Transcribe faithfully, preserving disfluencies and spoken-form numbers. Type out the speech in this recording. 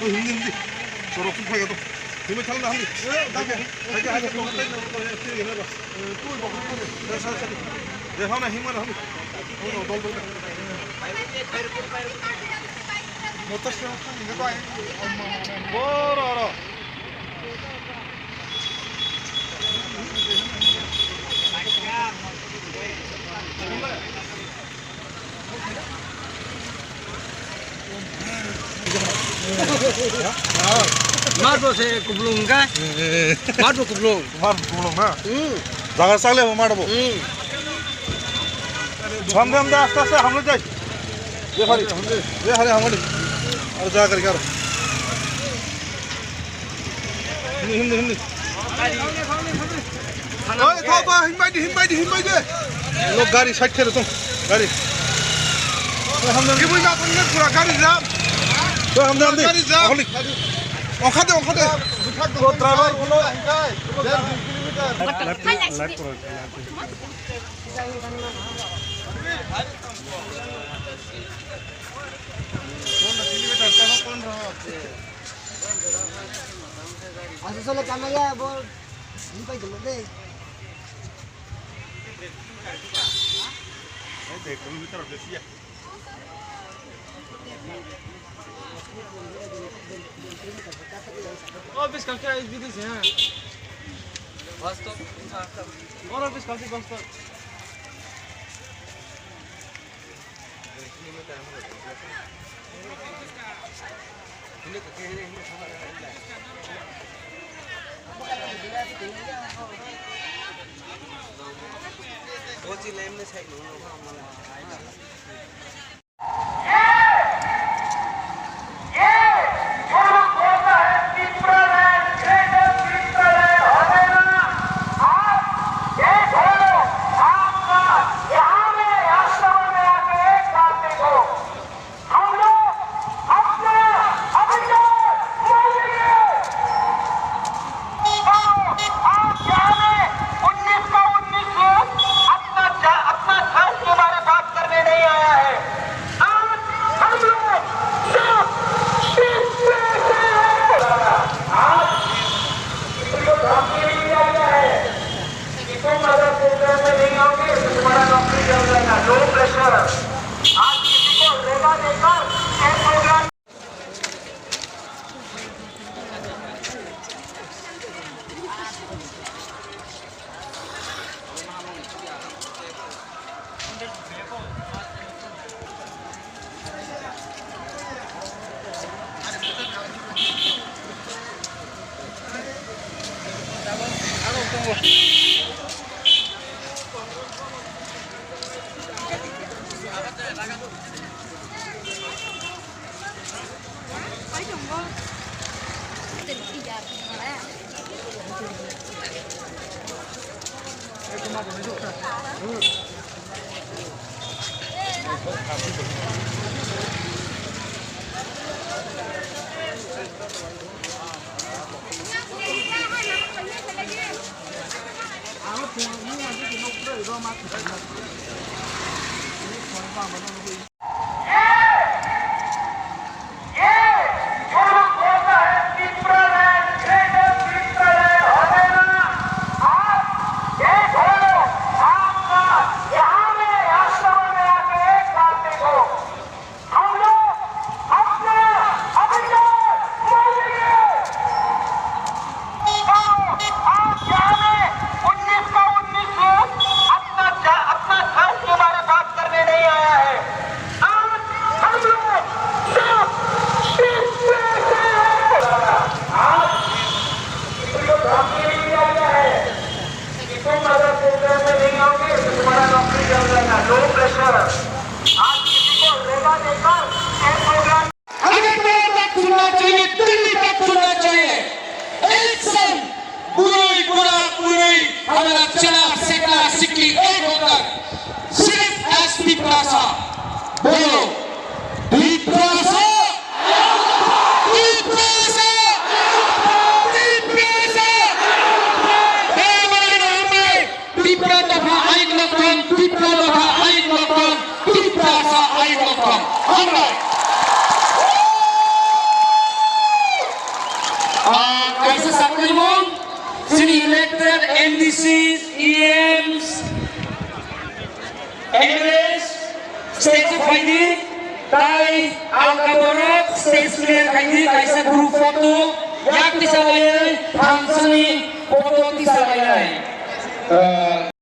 Hindi, hindi. Sorok tu phai to. Hindi, hindi. Hindi, hindi. Hindi, hindi. Hindi, hindi. Hindi, hindi. Hindi, hindi. Hindi, hindi. Hindi, hindi. Hindi, hindi. Boro, boro. Mar bo se kublung ka? Mar bo kublung. Mar bo kublung na? Hmm. Jaga sale bo mar bo. Hmm. Hamde, hamde, aste, aste, hamle jai. Ye hari, ye hari, hamle. Ar jaga kar, kar. Hindi, hindi, hindi. Oi, tho, tho, himbai di, himbai di, himbai di. Lo gari side khere tong. Gari. Oi, hamde, hamde. Kibui na pura gari jam. Oi, hamde, hamde. Gari jam. Ahli. Ongkhade, ongkhade. Lo driver, lo. Light, light, light. Asal solo kamaya bol. Ini pa dulu deh. Oh, bis kalke ai bidis ya. Bas to. Boro bis kalke bas to. हम लोग अपना अधिकार मांगेंगे। तो आज यहाँ में उन्नीस का उन्नीस अपना जा-, अपना धर्म के बारे बात करने नहीं आया है। आज हम लोग सिर्फ इस तरह से आज किसी को धमकी नहीं दिया गया है कि तुम अगर प्रोग्राम में नहीं आओगे तो तुम्हारा नौकरी चल जाएगा। No pressure. आज किसी को रोना देकर एक प्रोग्राम हम लोग अपना अधिकार मांगेंगे। तो आज यहाँ में उन्नीस का उन्नीस अपना जा-, अपना धर्म के बारे बात करने नहीं आया है। Hamara chela sekla sikli ek hotar. Sirf S P Prasa. Bolo. Tiprasa. Tiprasa. Tiprasa. Hey, mari na hambai. Tipra dopha ain loktham, Tipra dopha ain loktham, Tiprasa ain loktham. Hambai. Ah, kaisa sakni mung, chini elected M D Cs, E Ms, M L As, stage o phaidi, tai alka borok stage clear khaidi, kaisa group photo, yak tisa lainai, thamsani photo tisa lainai.